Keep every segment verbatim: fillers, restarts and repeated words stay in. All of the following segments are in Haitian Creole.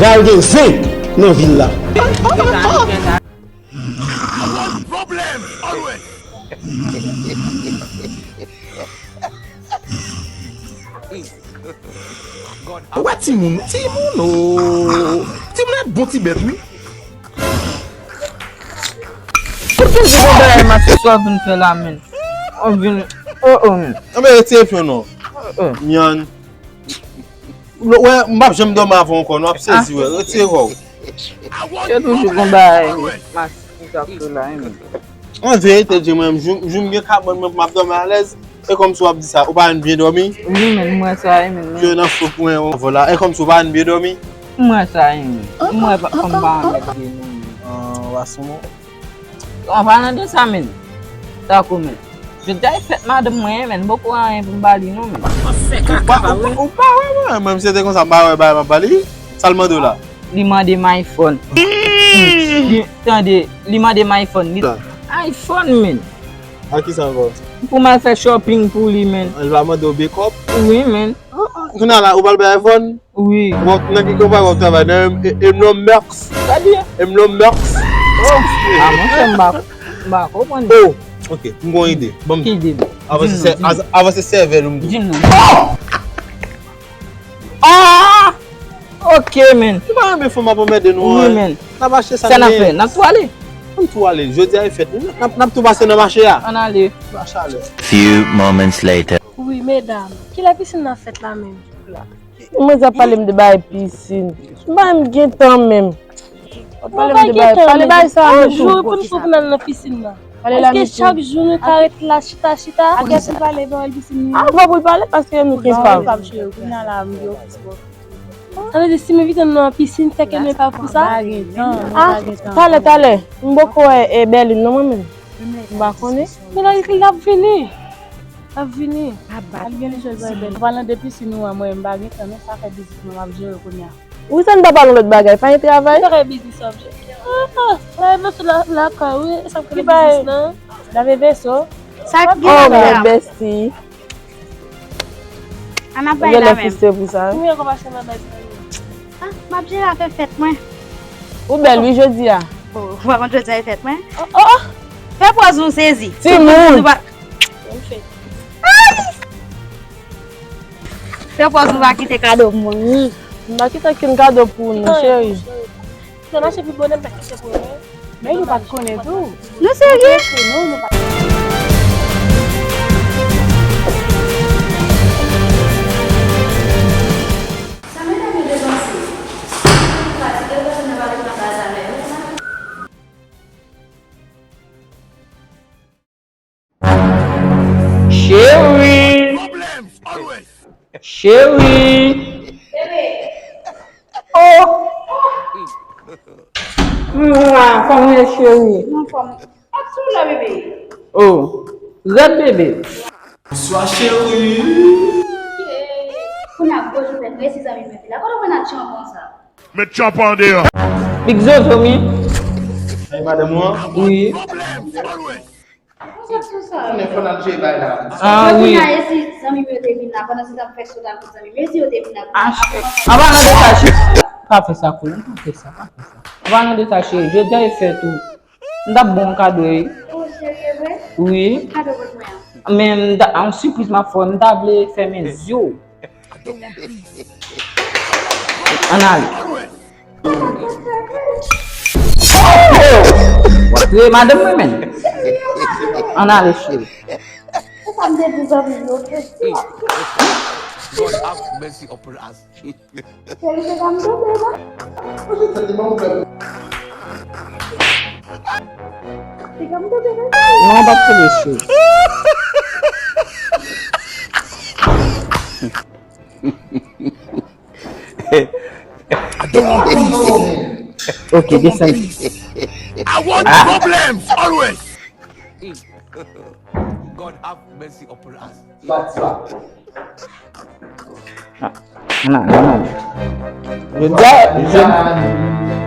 Pral gen zen nan vil la. Ou wè timoun, timoun, oh. Timoun ap bon ti bèt, wi. Ou toujou gon bagay, Max, sa w vin fè la, menn. Ou vin, oh, oh, menn. Anben, retire pye w non. Oh, oh. Nyan. Wè, m p ap janm dòmi avè w ankò, non, w ap sezi, wè. Retire kò w. Yo toujou gon bagay, Max, ki t ap fè la, wi, menn. An verite, di mwen, jou, jou m gen kabann mwen pou m ap dòmi alèz, e kòmsi w ap di sa, ou pa vin byen dòmi? Wi, menn, m wè sa, wi, menn. Ke nan fo pou mwen, vòlò, e kòmsi w pa vin byen dòmi? M wè sa, wi, menn. M wè pa, kòm pa anmède nou, menn. An, w a sou mwen. An palan de sa, menn. Tankou, menn. Jodi a e fèt madanm mwen, menn. M poko anyen pou m ba li, non, menn. Ou pa, ou pa, ou pa wè mwen, menm si se te konsa, m pa wè bagay m ap ba li. Sa l mande w la? Li mande m iPhone. Li, tande, li mande m iPhone. Li, iPhone, menn. A ki sa ankò? Pou m al fè shopping pou li, menn. Li pa mande w backup? Wi, menn. Kounye a la, ou pral bay iPhone? Wi. Ou nan ki konpayi w ap travay? Nan M-, M-, Elon Musk? Sa di? Elon Musk? Oh. Ah, monchè, m pa, m pa konprann. Oh, ok, m gon ide. Ban m. Ki ide? Avanse sè-, avanse sèvèl ou m di. Di m non. Ah! Ok, menn. Ou pa renmen fanm ap anmède nou an? Wi, menn. N ap achte sa n ap fè? N ap tou ale? Ann tou ale. Jodi a e fèt. N ap, n ap tou pase nan mache a. Ann ale. Mache ale. Few moments later. Wi, medam. Kilè pisin nan fèt la menm? Mwen sa pale m de bay pisin. M pa menm gen tan menm. Pale m de bay, pale bay sa menm tou. Jou pou n fou pou n al nan pisin nan. Pale la, mesye. Èske chak jou nou ka ret la chita, chita? Akè si l pale, pa wè l pisin li. A, fò pou l pale paske nou gen fanm. Kounye a la, m gen ofis bò. Sa vle di, si m envite nou nan pisin, fè ke nou pa pou sa? Pa gen tan, nou pa gen tan. Talè, talè. M poko wè, e, Berline, non, mwen menm. M pa konnen. Men l ap vini. L ap vini. Ap gen li jwe jwe bèl. An palan de pisin ou an, mwen, m pa gen tan, non, sa fè biznis mwen, m ap jere kounye a. Wi, sa n pa pale lòt bagay, pa gen travay? Travay biznis w ap jere. Ah, travay nan sou la, lakay, wi, sa k rele biznis lan. Lave veso. Sa k gen la, medam? Oh, my bestie. Ann ap bay la menm. Ou gen lè fristre pou sa, wi. Konbyen konpansyon nan bay sa yo? Ah, m ap jere afè fèt mwen. Ou bèl, wi, jodi a. Oh, ou pa konn jodi a e fèt mwen? Oh, oh, oh. Fè pòz ou sezi. Timoun. Fè pòz ou pa, ay! Fè pòz ou pa kite kado pou mwen. M pa kite okenn kado pou ou, non, cheri. Sa mache pi bonè, m pa kite pou mwen. Men nou pa t konnen tou. Nou serye? Sa medam yo depanse. Fatige, pase nan pale nan baz avè yo la. Cheri! Cheri! Oh! Mwa, kòman w ye, cheri? M anfòm. Ap sou la, bebe. Oh, rèd, bebe. Bonswa, cheri. Kounye a gwo jounen, mèsi zanmi mwen te la. Kote w konn ap tchanpan sa? Met tchanpan an deyò. Big Zozo, wi. Hey, madanm ou an? Wi. Konnen fò n al jere bay la. Ah, wi. Kounye a, e si zanmi m yo te vin la, pandan se tan m fè sot al kot zanmi m yo, e si yo te vin la, kounye a, an palan de sa, cheri. Pa fè sa, Koulè, pa fè sa, pa fè sa. An palan de sa, cheri, jodi a e fèt ou. M t ap ba w yon kado, wi. Oh, serye vre? Wi. Ki kado pou mwen an? Men m ta, yon sipriz m ap fè w, m ta vle fèmen zye w. Ann ale. Oh! W ap touye madanm mwen, menn. Ann ale, cheri. Se sa m te di zanmi m yo, oke? God have mercy upon us. Cheri, se pa m tonbe, non. Se pa m tonbe, non. Non, w p ap tonbe, cheri. Ok, desann. I want problems always. God have mercy upon us. Ah, non, non, non. Jodi a,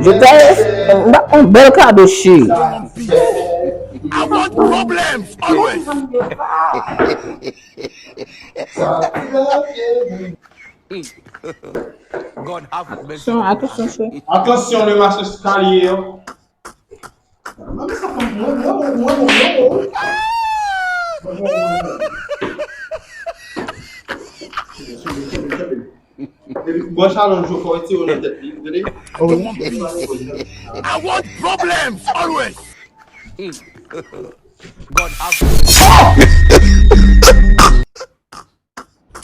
jodi a, yon bèl kado, cheri. I want problems always. Atansyon, atansyon, chè. Atansyon, le mach eskalye yo. Mwen, mwen, mwen, mwen, mwen, mwen, mwen. Bon, chalon, jwe fò retire nan tèt li, tande? I want problems always. God have mercy.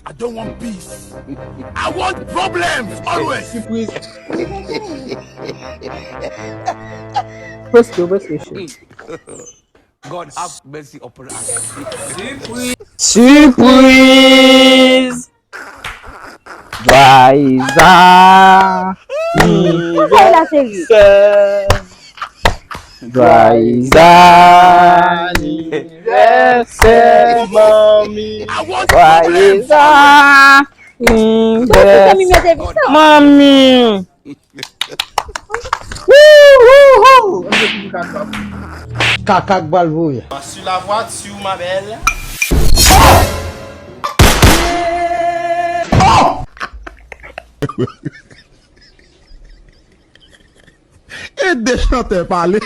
I don't want peace. I want problems always. Sipriz. Preske, preske, chè. God have mercy upon us. Sipriz. Joyeux anniversaire. Joyeux anniversaire, manmi. Joyeux anniversaire, manmi. Wouhou! Kaka k pral voye. Sur la voiture, ma belle. E de chantè pale.